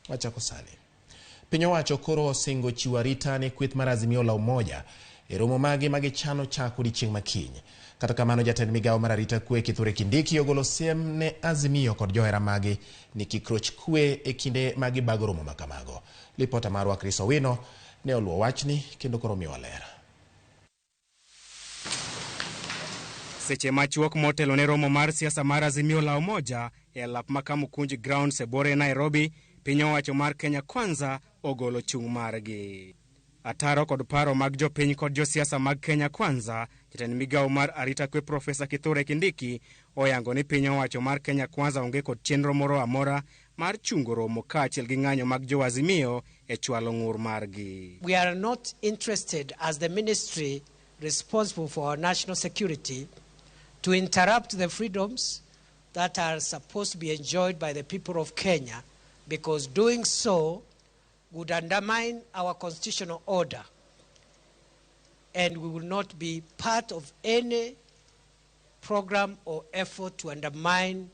Wachako sani. Piny owacho koro osingo chiwo arita ne kweth mar Azimio la Umoja e romo magi ma gichano chako odiechieng' ma kiny. Kata kamano jatend migawo mar arita kwe Kithure Kindiki ogolo siem ne Azimio kod johera magi ni kik roch kwe e kinde ma gibago romo ma kamago. Lipota marwa Chris Owino ne oluwo wachni kendo koro miyowa ler. Seche machuok motelo ne romo mar siasa mar Azimio la Umoja e alap ma Kamukunji Grounds e bore Nairobi, piny owacho mar Kenya Kwanza ogolo chung' margi. Ataro kod paro mag jopiny kod josiasa mag Kenya Kwanza, jatend migawo mar arita kwe Profesa Kithure Kindiki oyango ni piny owacho mar Kenya Kwanza onge kod chenro moro amora mar chungo romo kaachiel gi ng'anyo mag jo Azimio e chwalo ng'ur margi. We are not interested as the ministry responsible for our national security to interrupt the freedoms that are supposed to be enjoyed by the people of Kenya, because doing so would undermine our constitutional order, and we will not be part of any program or effort to undermine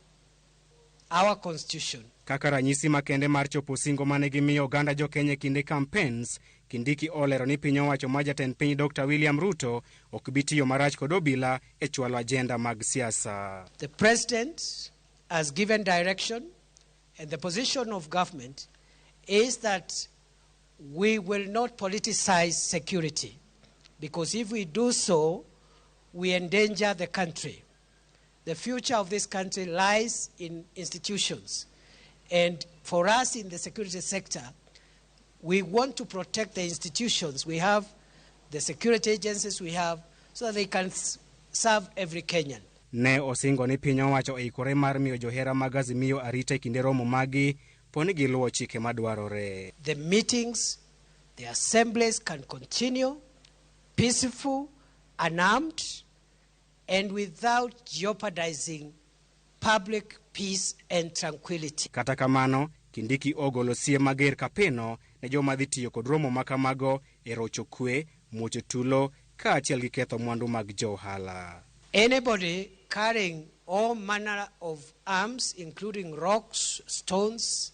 our constitution. Kaka ranyisi makende mar chopo singo mane gimiyo oganda jo-Kenya e kinde campaigns, Kindiki olero ni piny owacho ma jatend piny Dr. William Ruto ok bi tiyo marach kod obila e chwalo agenda mag siasa. The president has given direction, and the position of government is that we will not politicize security, because if we do so, we endanger the country. The future of this country lies in institutions. And for us in the security sector, we want to protect the institutions we have, the security agencies we have, so that they can serve every Kenyan. Ne osingo ni piny owacho oikore mar miyo johera mag Azimio arita e kinde romo magi po ni giluwo chike madwarore. The meetings, the assemblies can continue peaceful, unarmed, and without jeopardizing public peace and tranquility. Kata kamano, Kindiki ogolo siem mager kapeno ne joma dhi tiyo kod romo ma kamago e rocho kwe, muocho tulo kaachiel gi ketho mwandu mag jo ohala. Anybody carrying all manner of arms, including rocks, stones,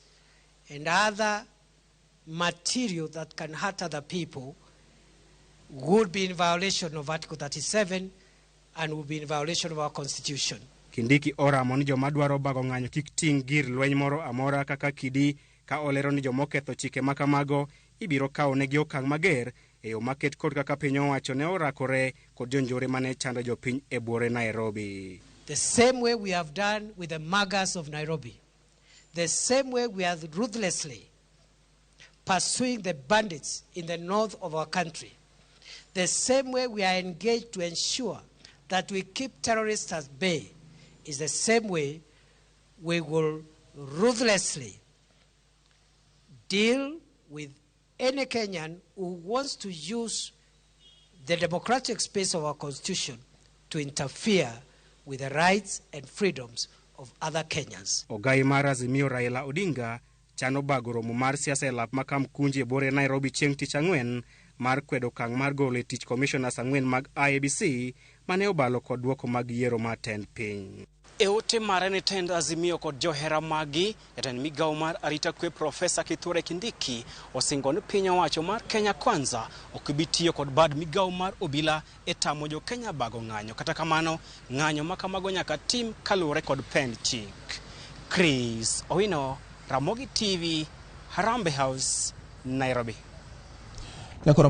and other material that can hurt other people, would be in violation of Article 37 and would be in violation of our Constitution. Kindiki oramo ni joma dwaro bago ng'anyo kik ting' gir lweny moro amora kaka kidi, ka olero ni joma oketho chike ma kamago ibiro kawo negi okang' mager e yo maket kod kaka piny owacho ne orakore kod jonjore mane chando jopiny e buore Nairobi. The same way we have done with the muggers of Nairobi, the same way we are ruthlessly pursuing the bandits in the north of our country, the same way we are engaged to ensure that we keep terrorists at bay, is the same way we will ruthlessly deal with any Kenyan who wants to use the democratic space of our constitution to interfere with the rights and freedoms of other Kenyans. Ogai mar Azimio Raila Odinga chano bago romo mar siasa e lap ma Kamkunji e buore Nairobi chieng' tich ang'wen mar kwedo okang' mar golo e tich commissioners ang'wen mag IEBC mane obalo kod duoko mag yiero mar tend piny. E ote mare ne tend Azimio kod johera magi, jatend migawo mar arita kwe Profesa Kithure Kindiki osingo ni piny owacho mar Kenya Kwanza ok bi tiyo kod bad migawo mar obila e tamo jo Kenya bago ng'anyo. Kata kamano, ng'anyo ma kamago nyaka tim kaluwore kod pend chik. Chris Owino, Ramogi TV, Harambee House, Nairobi. Nyakoro.